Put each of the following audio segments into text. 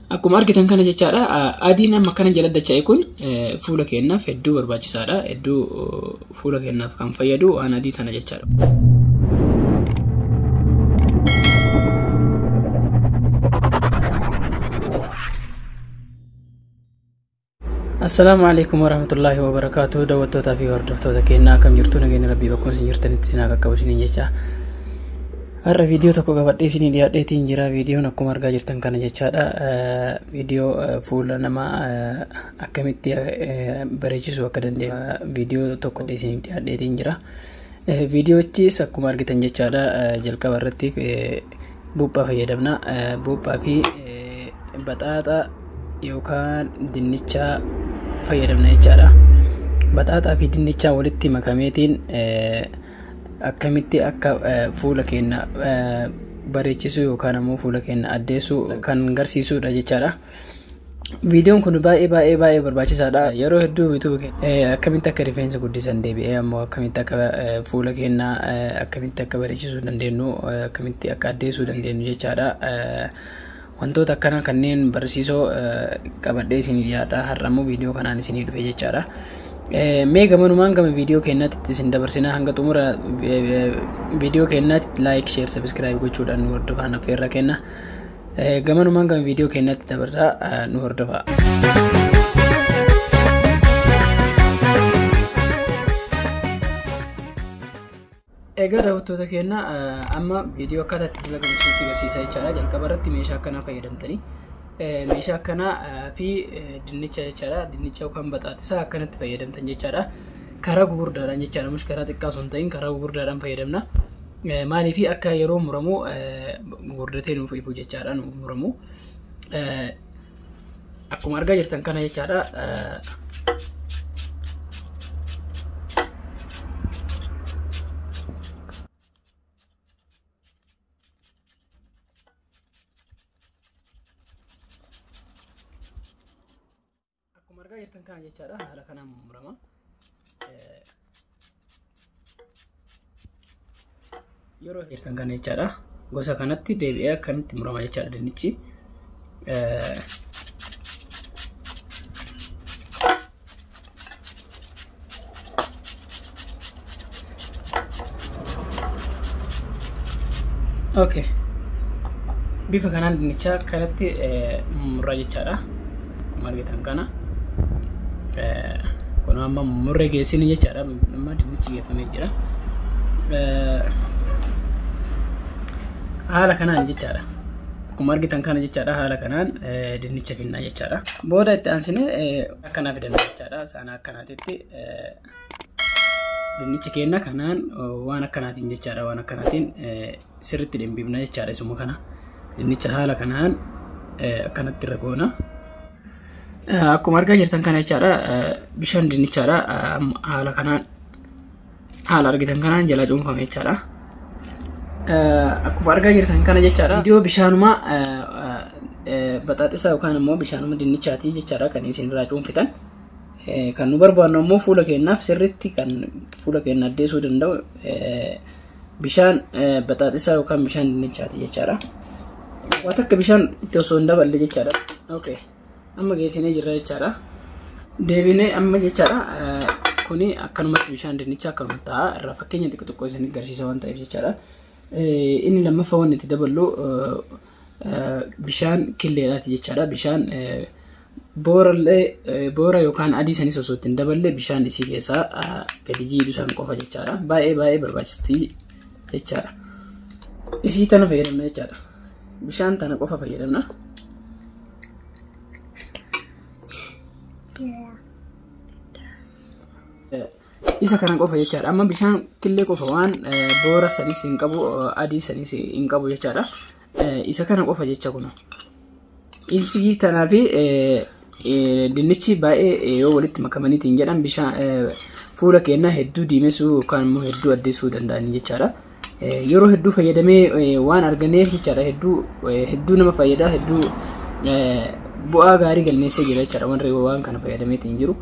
Akkuma argitan kana jechaadha. Adiin amma kana jala dacha'e kun fuula keenyaaf hedduu barbaachisaadha. Hedduu fuula keenyaaf kan fayyadu waan adii tana jechaadha. Assalaamu alaikum warahmatullaahi wabarakaatuh. Daawwattootaa fi hordoftoota keenyaa akkam jirtu? Nageenya Rabbii bakkuma isin jirtanitti isin haa qaqqabu isiniin jecha. Har'a viidiyoo tokko qabadhee isinii dhiyaadheetiin jira. Viidiyoon akkuma argaa jirtan kana jechaadha. Viidiyoo fuula namaa akkamitti bareechisuu akka dandeenyu viidiyoo tokko isinii dhiyaadheetiin jira. Viidiyoochis akkuma argitan jechaadha. Jalqaba irratti buuphaa fayyadamna. Buuphaa fi baxaaxa yookaan dinnicha fayyadamna jechaadha. Baxaaxaa fi dinnichaa walitti makameetiin akkamitti akka fuula keenya bareechisuu yookaan ammoo fuula keenya addeessuu kan garsiisudha jechaadha. Viidiyoon kun baay'ee baay'ee baay'ee barbaachisaadha. Yeroo hedduu YouTube akkamitti akka rifeensa guddisan deebi'ee ammoo akkamitti akka fuula keenya akkamitti akka bareechisuu dandeenyu, akkamitti akka addeessuu dandeenyu jechaadha. Wantoota akkana kanneen barsiisoo qabadhee isinii dhiyaadha. Har'a ammoo viidiyoo kanaan isinii dhufe jechaadha. Mee gamanumaan gama viidiyoo keenyaatti isin dabarsinaa. Hanga xumura viidiyoo keenyaatti like, share, subscribe gochuudhaan nu hordofaa affeerra kenna. Gamanumaan gama viidiyoo keenyaatti dabarsaa, nu hordofaa. Egaa daawwattoota keenya, amma viidiyoo akkaataa itti dalagamu isinitti agarsiisaa jechaadha. Jalqaba irratti meeshaa akkanaa fayyadamtanii, meeshaa akkanaa fi dinnicha jechaadha. Dinnicha yookaan baxaaxisaa akkanatti fayyadamtan jechaadha. Karaa gugurdaadhaan jechaadha. Mush karaa xiqqaa osoo hin ta'in karaa gugurdaadhaan fayyadamna. Maaliif akka yeroo muramu gugurdatee nuuf ifu jechaadha, nuuf muramu. Akkuma argaa jirtan kana jechaadha. Akkuma argaa jirtan kana jechaadha, haala kanaan murama. Yeroo jirtan kana jechaadha, gosa kanatti deebi'ee akkamitti murama jechaadha dinnichi. Okay. Bifa kanaan dinnicha akkanatti murraa jechaadha. Akkuma argitan kana. Kun amma murree geessini jechaadha. Amma dinnichi geeffamee jira. Haala kanaan jechaadha. Akkuma argitan kana jechaadha. Haala kanaan dinnicha finnaa jechaadha. Booda itti aansinee akkanaa fidanna jechaadha. Saanaa akkanaatitti dinnicha keenya kanaan waan akkanaatiin jechaadha. Waan akkanaatiin sirriitti dhimbiibna jechaadha isuma kana. Dinnicha haala kanaan akkanatti irra goona. Akkuma argaa jirtan kana jechaadha. Bishaan dinnichaadha. Haala kanaan, haala argitan kanaan jala cuunfame jechaadha. Akkuma argaa jirtan kana jechaadha. Viidiyoo bishaanuma baxaaxisaa yookaan immoo bishaanuma dinnichaati jechaadha kan isin irraa cuunfitan. Kan nu barbaannu ammoo fuula keenyaaf sirriitti kan fuula keenya addeessuu danda'u bishaan baxaaxisaa yookaan bishaan dinnichaati jechaadha. Waan takka bishaan itti osoo hin daballe jechaadha. Okay. Amma geessinee jirra jechaadha. Deebinee amma jechaadha. Kuni akkanumatti bishaan dinnichaa akkanumatti ta'a. Irraa fakkeenya xiqqoo xiqqoo isin agarsiisa waan ta'eef jechaadha. Inni lammaffaa wanni itti daballu bishaan killeedhaati jechaadha. Bishaan boorallee, boora yookaan adii sanis osoo itti hin daballe bishaan isii keessaa gadi jiidhu san qofa jechaadha. Baay'ee baay'ee barbaachistii jechaadha. Isii tana fayyadamna jechaadha. Bishaan tana qofa fayyadamna. Isa kana qofa jechaadha. Amma bishaan killee qofa, waan boora sanis hin qabu, adii sanis hin qabu jechaadha. Isa kana qofa jecha kuna. Isii tanaa fi dinnichi baay'ee yoo walitti makamaniitiin jedhan bishaan fuula keenyaa hedduu diimessuu yookaan immoo hedduu addeessuu danda'an jechaadha. Yeroo hedduu fayyadamee waan arganeef jechaadha, hedduu hedduu nama fayyada, hedduu bu'aa gaarii galmeessee jira jechaadha warri waan kana fayyadameetiin jiru.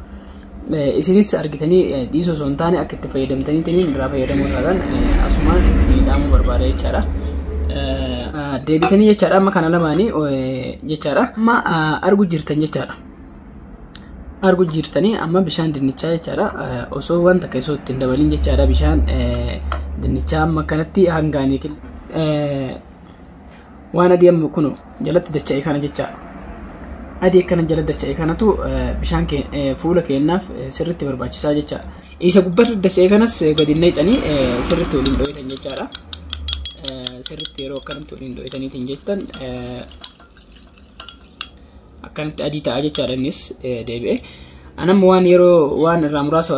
Isinis argitanii dhiisoo osoo hin taane akka itti fayyadamtaniitiin irraa fayyadamuu taatan asumaan isinii dhaamuu barbaada jechaadha. Deebitanii jechaadha amma kana lamaanii jechaadha. Amma argu jirtan jechaadha. Argu jirtanii amma bishaan dinnichaa jechaadha. Osoo wanta takka osoo ittiin dabalin jechaadha bishaan dinnichaa amma kanatti hangaanii waan adii amma kun jalatti dacha'e kana jechaadha. Adii akkana jala dacha'e kanatu bishaan fuula keenyaaf sirriitti barbaachisaa jechaadha. Isa gubbaatti dacha'e kanas gadi naqxanii sirriitti waliin dho'itan jechaadha. Sirriitti yeroo akkanatti waliin dho'itaniitiin jettan akkanatti adii ta'a jechaadha innis deebi'e. Anamma waan yeroo waan irraa muraasa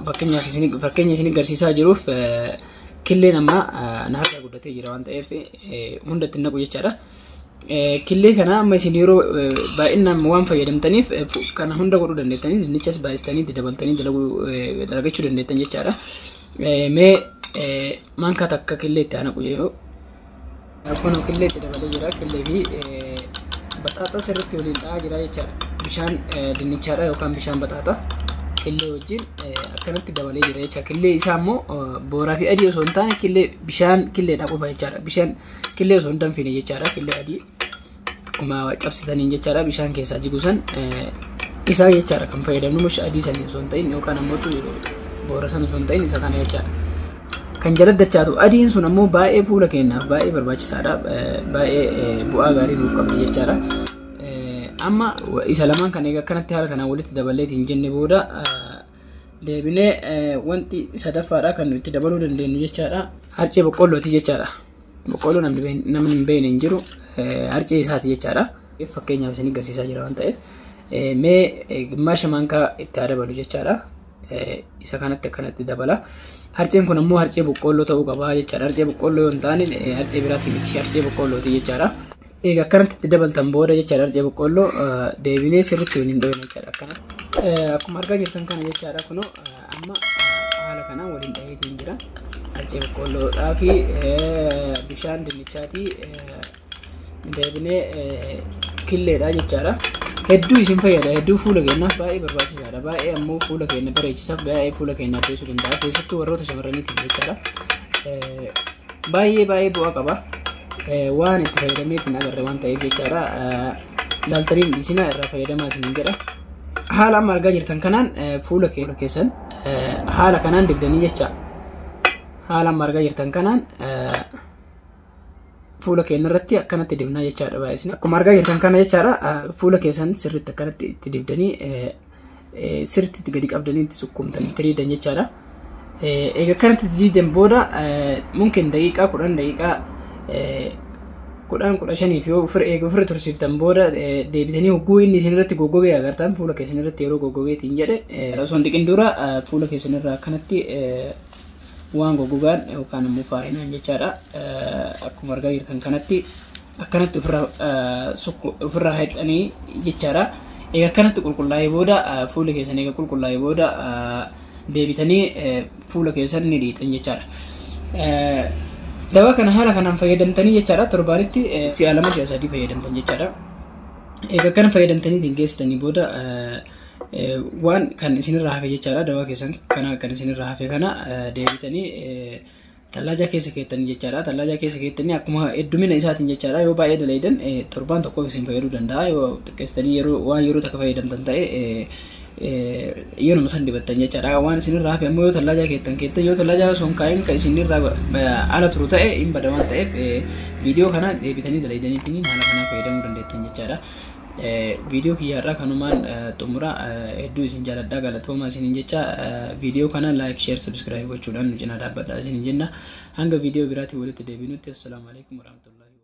fakkeenya isin agarsiisaa jiruuf killeen amma na harkaa guddatee jira waan ta'eef hunda ittiin naqu jechaadha. Killee kana amma isin yeroo baay'inaan waan fayyadamtaniif kana hunda godhuu dandeettanii dinnichas baay'istanii itti dabaltanii dalagachuu dandeettan jechaadha. Mee maankaa takka killee itti haa naqu yeroo kun killee itti dabalee jira. Killee fi baxaaxa sirriitti waliin dha'aa jira jechaadha. Bishaan dinnichaadha yookaan bishaan baxaaxa killee wajjin akkanatti dabalee jira jechaadha. Killee isaa immoo booraa fi adii osoo hin taane killee bishaan killeedha qofa jechaadha. Bishaan killee osoo hin danfine jechaadha. Killee adii akkuma cabsitaniin jechaadha. Bishaan keessaa jigu san isaa jechaadha kan fayyadamnu mush adii sanii osoo hin ta'in yookaan ammoo boora san osoo hin ta'in isa kana jechaadha. Kan jala dachaatu adiin sun ammoo baay'ee fuula keenyaaf baay'ee barbaachisaadha. Baay'ee bu'aa gaarii nuuf qabdi jechaadha. Amma isa lamaan kan egaa akkanatti haala kanaan walitti dabaleetiin jenne booda deebinee wanti sadaffaadha kan nuti dabaluu dandeenyu jechaadha. Harcee boqqollooti jechaadha. Boqqolloo namni hin beekne hin jiru harcee isaati jechaadha. Fakkeenyaaf isin agarsiisaa jira waan ta'eef mee gimmaasha maankaa itti haa dabalu jechaadha. Isa kanatti akkanatti dabala. Harceen kun ammoo harcee boqqolloo ta'uu qaba jechaadha. Harcee boqqolloo yoo hin taane harcee biraati miti harcee boqqollooti jechaadha. Egaa akkanatti itti dabaltan booda jechaadha harcee boqqolloo deebinee sirriitti waliin dhoofne jechaadha akkanatti. Akkuma argaa jirtan kana jechaadha kunoo amma haala kanaan waliin dhaheetiin jira. Harcee boqqolloodhaa fi bishaan dinnichaatii deebinee killeedha jechaadha. Hedduu isin fayyada, hedduu fuula keenyaaf baay'ee barbaachisaadha. Baay'ee ammoo fuula keenya bareechisaaf baay'ee fuula keenya addeessuu danda'a. Keessattuu warroota shamarraniitiif jechaadha. Baay'ee baay'ee bu'aa qaba. Waan itti fayyadameetiin agarre waan ta'eef jechaadha. Laaltanii dhiisinaa irraa fayyadamaa isiniin jedha. Haala amma argaa jirtan kanaan fuula keessan haala kanaan dibdanii jecha. Haala amma argaa jirtan kanaan fuula keenya irratti akkanatti dibnaa jechaadha baay'isni. Akkuma argaa jirtan kana jechaadha fuula keessan sirriitti akkanatti itti dibdanii sirriitti itti gadi qabdanii itti sukkuumtanii itti riidan jechaadha. Egaa akkanatti itti diidan booda mungkin daqiiqaa 10 daqiiqaa 10 15 yoo eega ofirra tursiiftan booda deebitanii hogguu inni isin irratti goggogee agartan fuula keessan irratti yeroo goggogeetiin jedhe osoo hin dhiqin dura fuula keessan irraa akkanatti waan goggogaan yookaan immoo faayinaan jechaadha. Akkuma argaa jirtan kanatti akkanatti ofirraa haxxanii jechaadha. Egaa akkanatti qulqullaa'ee booda fuula keessan egaa qulqullaa'ee booda deebitanii fuula keessan ni dhiitan jechaadha. Dawaa kana haala kanaan fayyadamtanii jechaadha torbaanitti si'a 2 si'a 3 fayyadamtan jechaadha. Egaa kana fayyadamtanii geessitanii booda waan kan isinirraa hafe jechaadha. Dawaa keessan kana kan isinirraa hafe kana deebitanii tallaajaa keessa keettanii jechaadha. Tallaajaa keessa keettanii akkuma heddumina isaatiin jechaadha. Yoo baay'ee dalaydan torbaan tokkoof isin fayyaduu danda'a. Yoo xiqqeessitanii yeroo waan yeroo takka fayyadamtan ta'e yeruma san dibattan jechaadha. Waan isinirraa hafe ammoo yoo tallaajaa keettan keettan yoo tallaajaa osoo hin kaa'in kan isinirraa ala turu ta'e hin bada waan ta'eef viidiyoo kana deebitanii dalaydaniitiin haala kanaan fayyadamuu dandeettan jechaadha. Viidiyoo kiyyaarraa kanumaan xumura. Hedduu isin jaaladha, galatooma isiniin jecha. Viidiyoo kana like, share, subscribe gochuudhaan nu cinaa dhaabbadha isiniin jenna. Hanga viidiyoo biraatiin walitti deebinutti assalaamu alaikum warahmatullahi.